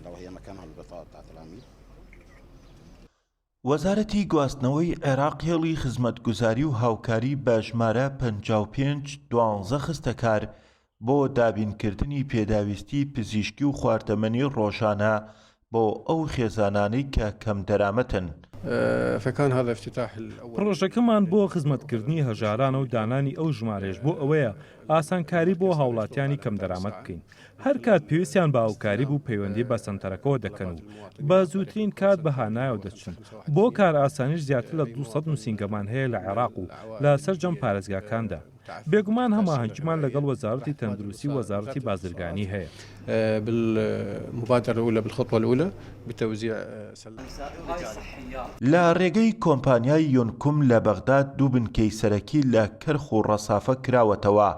لو هي مكانها البطاقة بتاعت العميل. وەزارەتی گواستنەوەی عێراق هێڵی خزمەتگوزاری و هاوکاری بە ژمارە 55 12 خستە کار بۆ دابینکردنی پێداویستی پزیشکی و خواردەمەنی ڕۆژانە بۆ ئەو خێزانانەی کە کەمدەرامەتن. پڕۆژەکەمان بۆ خزمەتکردنی هەژارانە و دانانی ئەو ژمارەیەش بۆ ئەوەیە ئاسانکاری بۆ هاوڵاتیانی کەمدەرامەت بکەین، هەرکات پێویستیان بە هاوکاری بوو پەیوەندی بە سەنتەرەکەوە دەکەن و بە زووترین کات بە هانایەوە دەچن، بۆ کارئاسانیش زیاتر لە 200 نووسینگەمان هەیە لە عێراق و لە سەرجەم پارێزگاکاندا. بێگومان هەماهەنگیمان لەگەڵ وەزارەتی تەندروستی و وەزارەتی بازرگانی هەیە. لە رێگەی کۆمپانیای یونکوم لە بەغداد دوو بنکەی سەرەکی لە کەرخ و ڕەسافە کراوەتەوە،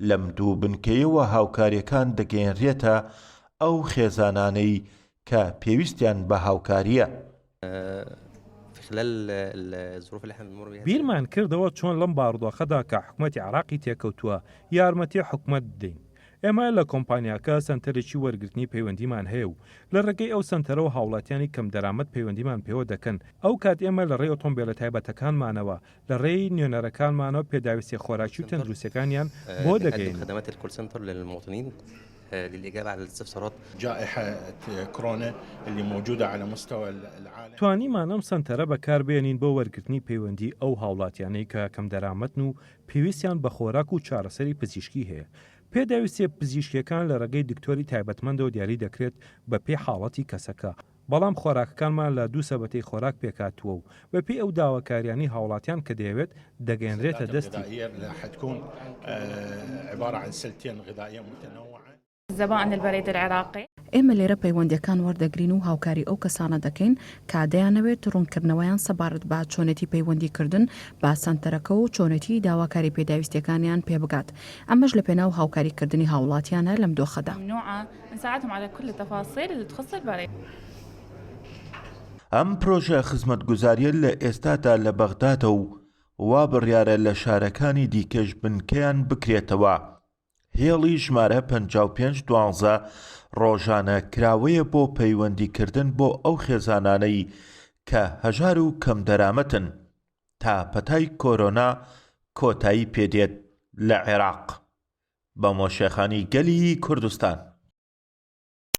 لەم دوو بنکەیەوە هاوکارییەکان دەگەیەنرێتە ئەو خێزانانەی کە پێویستیان بە هاوکارییە. بیرمان کردەوە چۆن لەم بارودۆخەدا کە حکومەتی عێراقی تێکەوتووە یارمەتی حکومەت بدەین. ئێمە لە کۆمپانیاکە سەنتەرێکی وەرگرتنی پەیوەندیمان هەیە و لە ڕێگەی ئەو سەنتەرەوە هاوڵاتیانی کەمدەرامەت پەیوەندیمان پێوە دەکەن، ئەو کات ئێمە لە ڕێی ئۆتۆمبێلە تایبەتەکانمانەوە لە ڕێی نوێنەرەکانمانەوە پێداویستیە خۆراکی و تەندروستیەکانیان بۆ دەگەیەنین. توانیمان ئەم سەنتەرە بەکاربێنین بۆ وەرگرتنی پەیوەندی ئەو هاوڵاتیانەی کە کەمدەرامەتن و پێویستیان بە خۆراک و چارەسەری پزیشکی هەیە. پێداویستیە پزیشکیەکان لە ڕێگەی دکتۆری تایبەتمەندەوە دیاری دەکرێت بەپێی حاڵەتی کەسەکە، بەڵام خۆراکەکانمان لە دوو سەبەتەی خۆراک پێکهاتووە و بەپێی ئەو داواکاریانەی هاوڵاتیان کە دەیەوێت دەگەیەنرێتە دەستی. ئێمە لێرە پەیوەندییەکان وەردەگرین و هاوکاری ئەو کەسانە دەکەین کە دەیانەوێت ڕوونکردنەوەیان سەبارەت بە چۆنێتی پەیوەندیکردن بە سەنتەرەکە و چۆنێتی داواکاری پێداویستییەکانیان پێبگات، ئەمەش لەپێناو هاوکاریکردنی هاوڵاتیانە لەم دۆخەدا. ئەم پرۆژە خزمەتگوزاریە لە ئێستادا لە بەغدادە و وا بڕیارە لە شارەکانی دیکەش بنکەیان بکرێتەوە. هێڵی ژمارە 55 دوانزە ڕۆژانە کراوەیە بۆ پەیوەندیکردن بۆ ئەو خێزانانەی کە هەژار و کەمدەرامەتن تا پەتای کۆرۆنا کۆتایی پێدێت لە عێراق. بە مۆشێخانی گەلی کوردستان.